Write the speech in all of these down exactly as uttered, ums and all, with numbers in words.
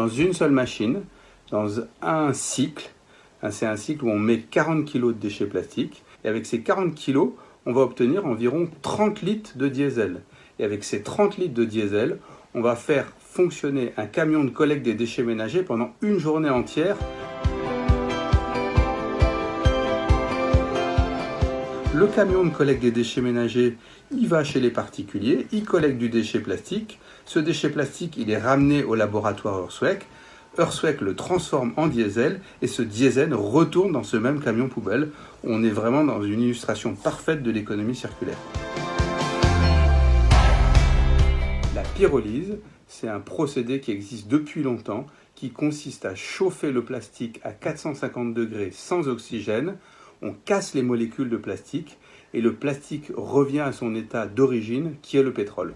Dans une seule machine, dans un cycle, hein, c'est un cycle où on met quarante kilos de déchets plastiques, et avec ces quarante kilos, on va obtenir environ trente litres de diesel. Et avec ces trente litres de diesel, on va faire fonctionner un camion de collecte des déchets ménagers pendant une journée entière. Le camion de collecte des déchets ménagers, il va chez les particuliers, il collecte du déchet plastique. Ce déchet plastique, il est ramené au laboratoire Earthwec. Earthwec le transforme en diesel et ce diesel retourne dans ce même camion poubelle. On est vraiment dans une illustration parfaite de l'économie circulaire. La pyrolyse, c'est un procédé qui existe depuis longtemps, qui consiste à chauffer le plastique à quatre cent cinquante degrés sans oxygène. On casse les molécules de plastique et le plastique revient à son état d'origine, qui est le pétrole.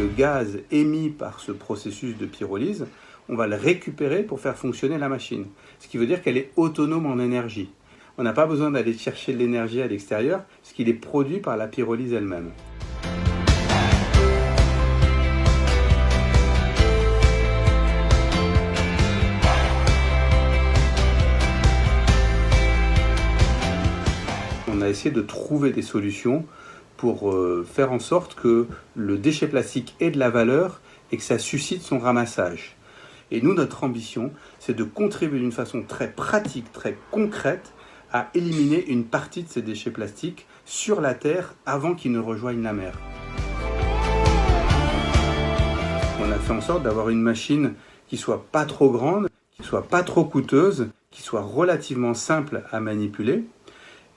Le gaz émis par ce processus de pyrolyse, on va le récupérer pour faire fonctionner la machine, ce qui veut dire qu'elle est autonome en énergie. On n'a pas besoin d'aller chercher de l'énergie à l'extérieur, puisqu'il est produit par la pyrolyse elle-même. On a essayé de trouver des solutions pour euh, faire en sorte que le déchet plastique ait de la valeur et que ça suscite son ramassage. Et nous, notre ambition, c'est de contribuer d'une façon très pratique, très concrète, à éliminer une partie de ces déchets plastiques sur la terre avant qu'ils ne rejoignent la mer. On a fait en sorte d'avoir une machine qui soit pas trop grande, qui soit pas trop coûteuse, qui soit relativement simple à manipuler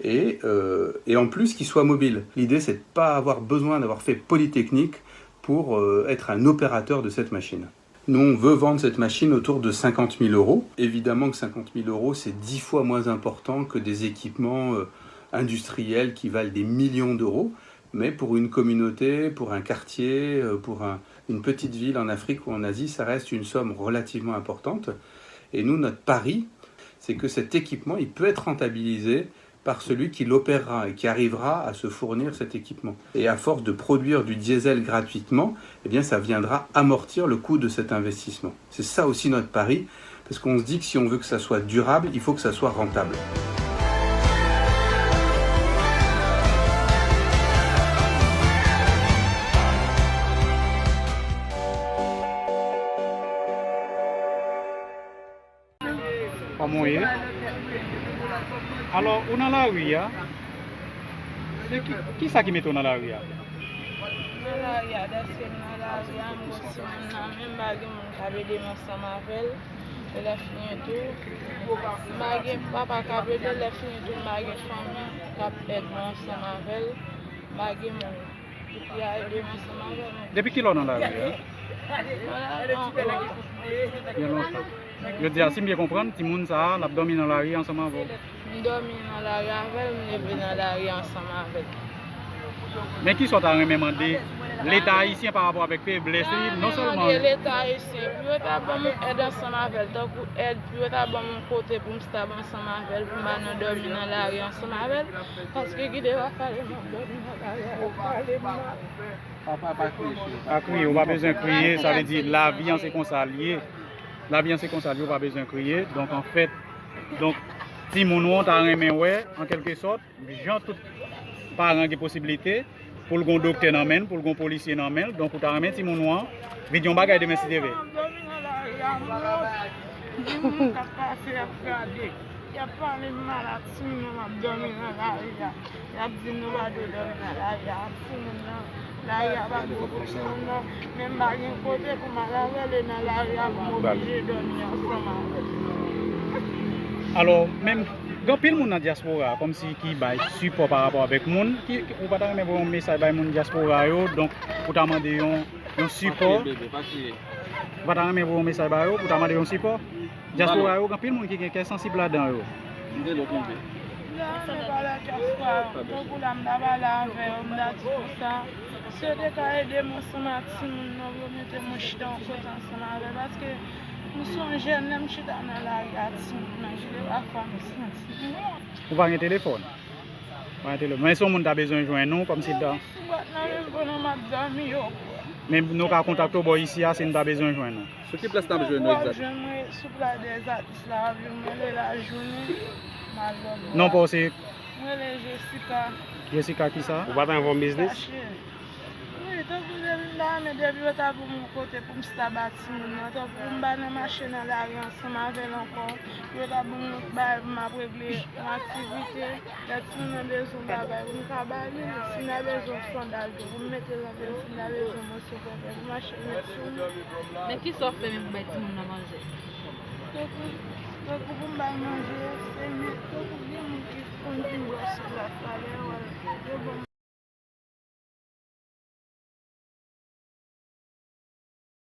et, euh, et en plus qui soit mobile. L'idée, c'est de ne pas avoir besoin d'avoir fait Polytechnique pour euh, être un opérateur de cette machine. Nous, on veut vendre cette machine autour de cinquante mille euros. Évidemment que cinquante mille euros, c'est dix fois moins important que des équipements euh, industriels qui valent des millions d'euros. Mais pour une communauté, pour un quartier, euh, pour un- une petite ville en Afrique ou en Asie, ça reste une somme relativement importante. Et nous, notre pari, c'est que cet équipement, il peut être rentabilisé par celui qui l'opérera et qui arrivera à se fournir cet équipement. Et à force de produire du diesel gratuitement, eh bien, ça viendra amortir le coût de cet investissement. C'est ça aussi notre pari, parce qu'on se dit que si on veut que ça soit durable, il faut que ça soit rentable. Kòman w ye? Alò, ou nan lari a? Se ki, kisa ki mete w nan lari a? Nan lari a, dèske m nan lari a, m gon timoun nan men m, m pa gen moun k ap ede m ansanm avè l. E lè fini tou, m pa gen papa k ap ede l, lè fini tou, m pa gen fanmi k ap ede m ansanm avè l, m pa gen moun. Depi kilè w nan lari a? Byen lontan. Jodi a, si m byen konprann, timoun sa a, l ap dòmi nan lari ansanm avè w? M dòmi nan lari avè l, m leve nan lari ansanm avè l. Men kisa w ta renmen mande Leta ayisyen pa rapò avèk feblès li, non sèlman Leta ayisyen, pou yo ta ban m yon èd ansanm avè l, tankou èd, pou yo ta ban m yon kote pou m stab ansanm avè l, pou m pa nan dòmi nan lari ansanm avè l, paske kite w ap pale m ap dòmi nan lari a, yo pale m mal. Papa, pa kriye, cheri. Pa kriye, ou pa bezwen kriye, sa vle di lavi an se konsa l ye. Lavi an se konsa l ye, ou pa bezwen kriye. Donk, anfèt, donk, timoun ou an ta renmen wè, an kèlke sòt, jan tout paran gen posiblite, pou l gon doktè nan men l, pou l gon polisye nan men l, donk ou ta renmen timoun ou an vin yon bagay demen si Dye vle. Di moun k ap pase, y ap gade. Y ap pale m mal ak timoun nan, m ap dòmi nan lari a. Y ap di m nou pa dwe dòmi nan lari a ak timoun nan. Lari a pa bon pou timoun nan. Men m pa gen kote pou m al avè l, e nan lari a, m oblije dòmi ansanm avè l. Alò, menm, gen anpil moun nan dyaspora, kòmsi ki bay sipò pa rapò avèk moun, ki, ou pa ta renmen voye yon mesaj bay moun dyaspora yo, donk, ou ta mande yon, yon sipò. Pa kriye, bebe, pa kriye. Ou pa ta renmen voye yon mesaj ba yo pou ta mande yon sipò? Dyaspora yo, gen anpil moun ki gen kè sansib ladan yo. M te lòt yon pe. Mwen renmen pale ak dyaspora yo. Tankou la, m ta pale avè yo, m ta di konsa, si yo te ka ede m ansanm ak timoun nan, pou yo mete mwen chita yon kote ansanm avè l, paske m se yon jèn, lè m chita nan lari a, timoun nan, kite pafwa m santi m wont. Ou pa gen telefòn? Ou pa gen telefòn. Men si yon moun ta bezwen jwenn ou, kòmsi l ta. Si w bat nan men m pandan m ap dòmi, yo pran. Men nou ka kontakte w bò isi a si n ta bezwen jwenn ou. Sou ki plas n ap jwenn nou egzak? Jwenn mwen sou plas dèzatis la, ap jwenn mwen lè lajounen, m al lòt bò. Non pa w se M rele Jessica. Jessica kisa? Ou pa t anvan biznis? Kache. Wi, tankou depi m ta renmen depi yo ta pou mwen kote pou m chita ba timoun nan, tankou pou m ba nan mache nan lari ansanm avè l ankò, pou yo ta ban mwen bagay pou m ap regle yon aktivite, lè timoun nan bezwen bagay pou m ka ba li, si m ta bezwen sandal tou pou m mete nan pye l, si m ta bezwen mòso pèpè pou m achte met sou mwen. Men kisa w fè menm pou bay timoun nan manje? Tankou tankou pou m ba l manje, se men tankou gen moun ki konn vin bwè sou plas la, lè yo wè yo ban m